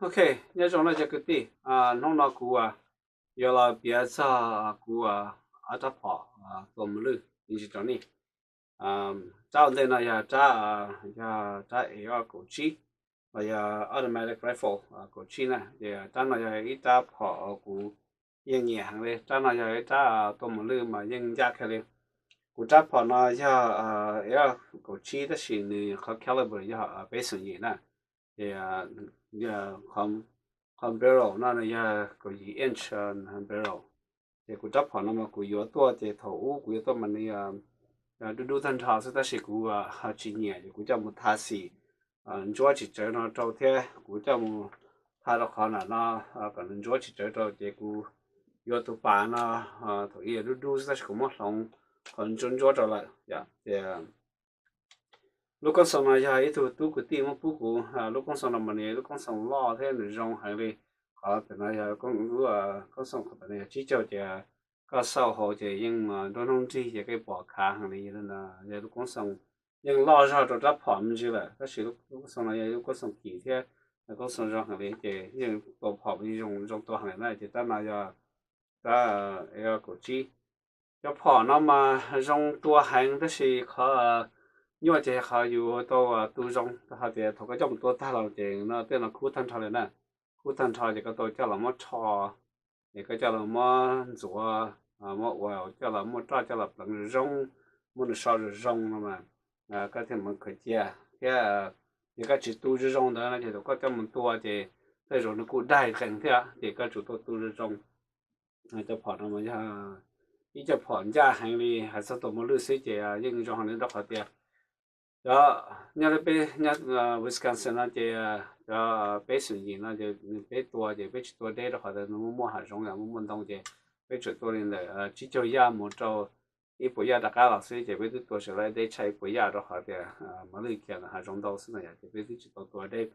Ok, nyob zoo no cov kwv tij, hnub no kuv yuav los piav txog kuv ob rab phom tua mos lwj ib ntsis rau nej. Rab ua ntej no yog rab, yog rab A R kaum tsib, los yog automatic rifle kaum tsib na. Ces rab no yog ib rab phom kuv yeej nyiam heev li. Rab no yog ib rab tua mos lwj mas yeej ncaj kawg li. Kuv rab phom no yog A R kaum tsib tab sis nws qhov caliber yog peb xoom yim na. Ces qhov barrel no nws yog kaum yim inch barrel. Ces kuv rab phom no mas kuv yuav tuaj ces thaum ub kuv yuav tuaj mas nws dub dub tag nrho xwb tab sis kuv ho tsis nyiam ces kuv coj mus tha xim ntsuab tsis tsawv no rau thiab kuv coj mus tha rau qhov nram no kom nws ntsuab tsis tsawv rau ces kuv yuav tus pas no thaum ub dub dub xwb tab sis kuv muab hloov qhov ntsuab ntsuab rau lawm. Ces lub koob xoos no yog ib tug tub kwv tij muab pub kuv. Lub koob xoos no mas nws yog lub koob xoos loj thiab nws zoo heev li. Qhov tam no yog lub koob xoos qhov tam no yog tsib caug ces koj xauj hauv ces yeej nruab hnub nrig ces koj pom khav heev li. Yog lub koob xoos yeej loj zog rau rab phom me ntsis lawm tab sis lub koob xoos no yog lub koob xoos kim thiab koob xoos zoo heev li ces yeej tua phom zoo tua heev li na. Ces rab no yog rab A R kaum tsib. Cov phom no mas zoo tua heev tab sis qhov nyuaj ces qhov yus tau tu zoo, rau qhov tias thaum koj coj mus tua tag los ces no tej no kub tag nrho li na. Kub tag nrho ces koj tau coj los muab rho, ces koj coj los muab ntxuav, muab ua coj los muab roj coj los pleev zoo zoo, muab nws so zoo zoo no mas koj thiaj mus khaws cia thiab. Yog koj tsis tu zoo zoo ntawd no ces thaum koj coj mus tua ces tej zaum nws kuj daig qees thiab ces koj tsum tau tu zoo zoo. Cov phom no mas yog ib co phom ncaj heev li, hais txog tua mos lwj xwb ces yeej zoo heev li rau qhov tias cov nyob li peb nyob Wisconsin no ces cov peb xoom yim no ces peb tua ces peb tsis tua deb rau qhov tias nws muaj muaj hav zoov yom, muaj muaj ntoo ces peb tsuas tua li ntawm tsib caug yaj mus rau ib puas yaj rov qab los xwb ces peb twb tua tsis laib deb tshaj ib puas yaj rau qhov tias mos lwj kiag hav zoov ntau xwb no yom ces peb twb tsis tau tua deb.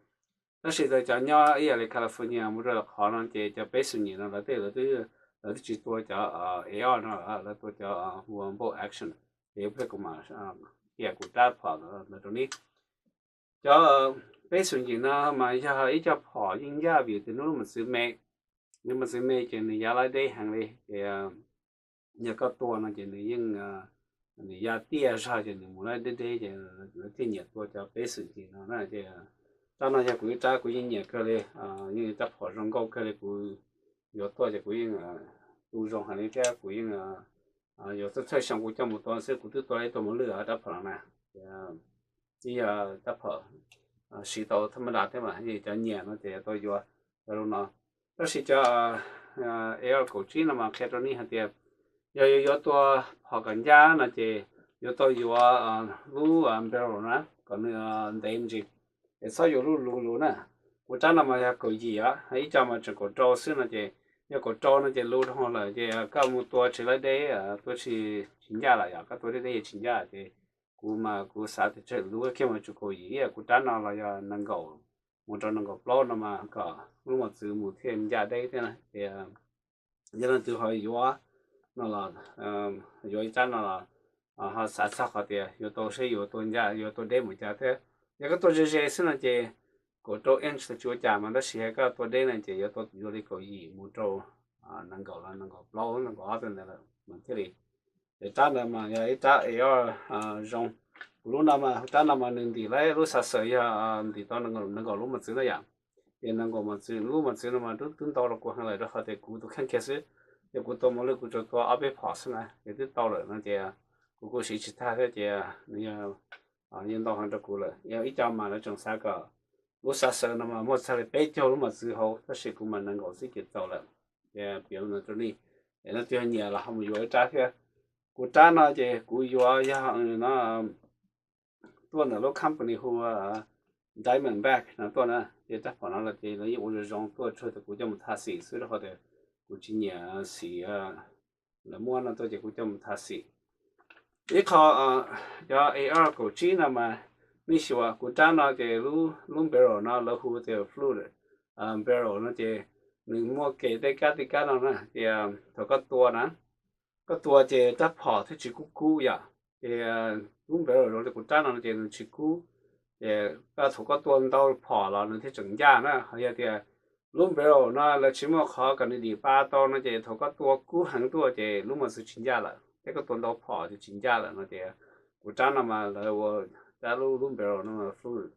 Tab sis cov nyob ib yam li California mus rau qhov no ces cov peb xoom yim no lawv tej lawv twb tsis tua cov A R no, lawv tua cov hu ua bolt action. Ces ib pliag kuv mam qhia kuv rab phom ntawd rau nej. Cov peb xoom yim no mas yog ib co phom yeej ncaj vim tias nws lub mos txwv me, nws mos txwv me ces nws ya laib deb heev li ces yog koj tua no ces nws yeej, nws ya tiaj zog ces nws mus laib deb deb ces lawv thiaj nyiam tua cov peb xoom yim no na. Ces rab no yog kuv ib rab kuv yeej nyiam kawg li, yeej rab phom zoo nkauj kawg li, kuv yuav tuaj ces kuv yeej tu zoo heev li thiab kuv yeej yuav txhawj txhawj xyoo kuv coj mus tua xwb, kuv twb tua ib tua mos lwj rab phom no na. Ces yog rab phom siv tau thaj mab das thiab mas cov nyiam no ces yuav tau yuav cov lub no. Tab sis cov A R kaum tsib no mas qhia rau nej hais tias yog yuav yuav tua phom kom ncaj no ces yuav tau yuav lub barrel na kom nws ntev me ntsis, es txhob yuav lub luv luv na. Kuv rab no mas yog kaum yim os, ib co mas tseem kaum rau xwb no ces yog kaum rau no ces luv dhau lawm ces koj mus tua tsis laib deb, tua tsis, tsis ncaj lawm yom, koj tua deb deb tsis ncaj ces kuv mas kuv xav tias tsam luv kiag mas tsuas kaum yim, kuv rab no los yog nees nkaum mus rau nees nkaum plaub no mas kom lub mos txwv mus thiaj ncaj deb thiab na. Ces yog leej twg ho yuav no los, yuav ib rab no los ho xav txog qhov tias yuav tau seb yuav tua ncaj yuav tua deb mus cas thiab. Yog koj tua ze ze xwb no ces kaum rau inch tsis ua cas mas, tab sis yog koj tua deb no ces yuav tau yuav li kaum yim mus rau nees nkaum los nees nkaum plaub nees nkaum ob tawm ntawd lawm mas thiaj li. Ces rab ntawd mas yog ib rab A R zoo. Kuv lub no mas rab no mas nws ntim laib lub xav xaws yog ntim tau nees nkaum lub mos txwv na yom. Ces nees nkaum mos txwv, lub mos txwv no mas twb ntau rau kuv heev lawm rau qhov tias kuv tus kheej kiag xwb, ces kuv tua mos lwj kuv tsuas tua ob peb phom xwb na, ces twb tau lawm no ces kuv kuj siv tsis tag thiab ces nws yog yeej ntau heev rau kuv lawm. Yog ib co mas lawv tseem xav kom lub xav xaws no mas muaj txog li peb caug lub mos txwv hauv, tab sis kuv mas nees nkaum xwb ces tau lawm. Ces piav no rau nej, es leej twg nyiam los ho mus yuav ib rab thiab. Kuv rab no ces kuv yuav yog no tuaj ntawm lub company hu ua Diamondback no tuaj na, ces rab phom no los ces lawv yeej ua zoo zoo tuaj, tsuas tias kuv coj mus tha xim xwb rau qhov tias kuv tsis nyiam xim lawv muab no tuaj ces kuv coj mus tha xim. Ib qho cov A R kaum tsib no mas nej xyuas kuv rab no ces lub barrel no lawv hu tias fluted barrel no ces nws muaj kev tej kab tej kab no na, ces thaum koj tua na, koj tua ces rab phom thiaj tsis kub kub yom. Ces lub barrel zoo li kuv rab no ces nws tsis kub, ces koj thaum koj tua ntau phom los nws thiaj tseem ncaj na. Ho yog tias lub barrel no lawv tsis muaj qhov kom nws dim pa tau no ces thaum koj tua kub heev tuaj ces lub mos txwv tsis ncaj lawm, thiab koj tua ntau phom ces tsis ncaj lawm no ces kuv rab no mas lawv ua rab lub lub barrel no fluid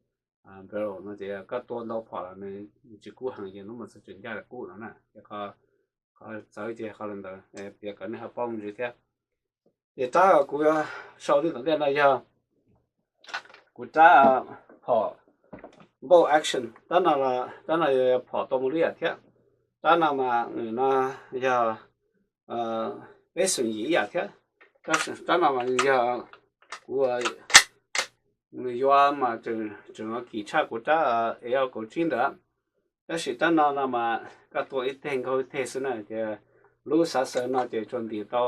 barrel no ces koj tua ntau phom los nws tsis kub heev ces lub mos txwv tsis ncaj lawm kub no na. Qhov txawv ces qhov ntawd piav kom nej ho paub me ntsis thiab. Ces rab kuv sau li tom ntej no yog kuv rab phom bolt action, rab no, rab no yog phom tau mus lwm yam thiab. Rab no mas nws no yog peb xoom yim ib yam thiab. Rab no mas yog kuv nws yuav mas tseem kis tshaj kuv rab e o kaum tsib ntawd. Tab sis rab no no mas koj tua ib teg nkaug ib teg xwb na ces lub xav xaws no ces tsuas ntim tau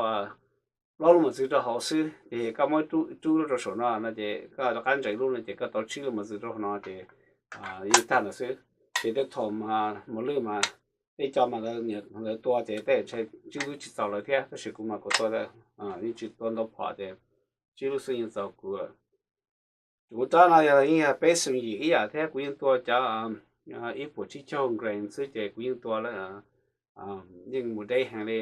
plaub lub mos txwv rau hauv xwb ces koj muab rub rau saum no no ces koj rov qab ntsaws lub no ces koj tau tsib lub mos txwv rau hauv no ces yeej tag lawm xwb. Ces tej thaum mos lwj mas tej co mas lawv tua ces tej ntshai tsib lub tsis txaus lawv thiab, tab sis kuv mas kuv tua yeej tsis tua ntau phom ces tsib lub xwb yeej txaus kuv. Kuv rab no yog yeej yog peb xoom yim ib yam thiab, kuv yeej tua cov ib puas tsib caug grain xwb ces kuv yeej tua lawm, yeej mus deb heev li.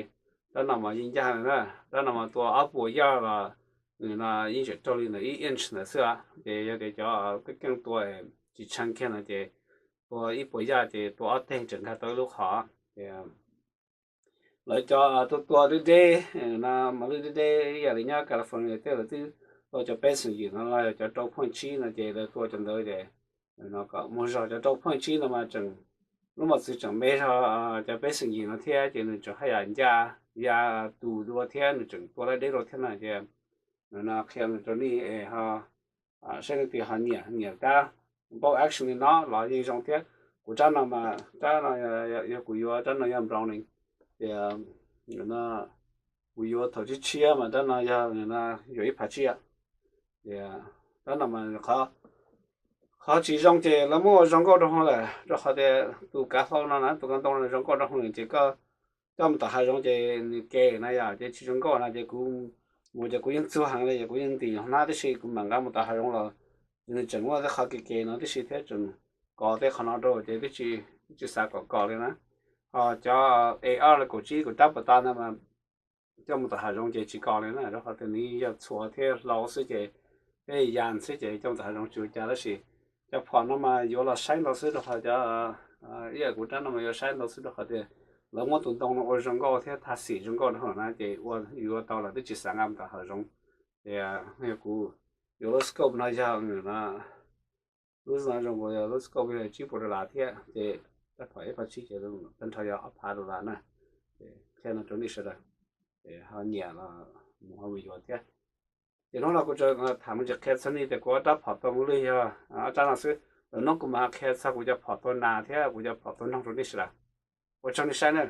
Rab no mas yeej ncaj na, rab no mas tua ob puas yaj los nws no yeej tseem raug li ntawm ib inch ntawd xwb os. Ces yog tias cov keej keej tua tsis tshee kiag no ces tua ib puas yaj ces tua ob teg tseem nkag tau ib lub qhov. Lawv cov tua tua deb deb no mas lwj deb deb ib yam li nyob California tej lawv twb tua cov peb xoom yim no los yog cov rau point tsib no ces lawv tua cov ntawd ces no kom muag zog. Cov rau point tsib no mas tseem lub mos txwv tseem me zog cov peb xoom yim no thiab ces nws tseem haj yam ncaj ya tus dua thiab nws tseem tua deb deb dua thiab na ces no qhia rau nej es ho saib leej twg ho nyiam nyiam rab bolt action li no los yeej zoo thiab. Kuv rab no mas rab no yog kuv yuav, rab no yog Browning. Ces no kuv yuav thaum tshiab tshiab mas rab no yog no yuav ib phav tsiaj. Ces rab no mas qhov tsis zoo ces lawv muab ua zoo nkauj rau hauv lawm, rau qhov tias tus kav hlau no na, tus kav ntoo no zoo nkauj rau hauv lawm ces koj coj mus tom hav zoov ces nws ke na yom, ces tsis zoo nkauj na. Ces kuv mus ces kuv yeej txuag heev li ces kuv yeej ntim hnab tib si, kuv mam nqa mus tom hav zoov los nws tseem muaj tej qhov ke ke no tib si thiab, tseem kos tej qhov no rau ces twb tsis xav kom kos li na. Ho cov A R kaum tsib kuv rab puas ta ntawd mas coj mus tom hav zoov ces tsis kos li na, rau qhov tias nws yog txhuav thiab hlau xwb ces, thiab yas xwb ces coj mus tom hav zoov tsis ua cas. Tab sis cov phom no mas yuav los saib ntau xwb rau qhov cov, ib yam kuv rab no mas yuav saib ntau xwb rau qhov tias lawv muab tus ntoo no ua zoo nkauj thiab tha xim zoo nkauj rau hauv na ces ua yuav tau los twb tsis xav nqa mus tom hav zoov. Ces yog kuv yuav lub scope no yog no, lub no zoo, kuv yog lub scope yog tsib puas dollar thiab ces rab phom ib phav tsib ces tag nrho yog ob phav dollar na. Ces qhia no rau nej sawv daws, ces ho nyiam los mus ho mus yuav thiab. Ces hnub no kuv tham mus tsis qhia txog nej tias kuv ua rab phom tua mus lwj yog ob rab no xwb, lwm hnub kuv mam qhia txog kuv cov phom tua nas thiab kuv cov phom tua noog rau nej sawv daws. Ua tsaug nej saib na.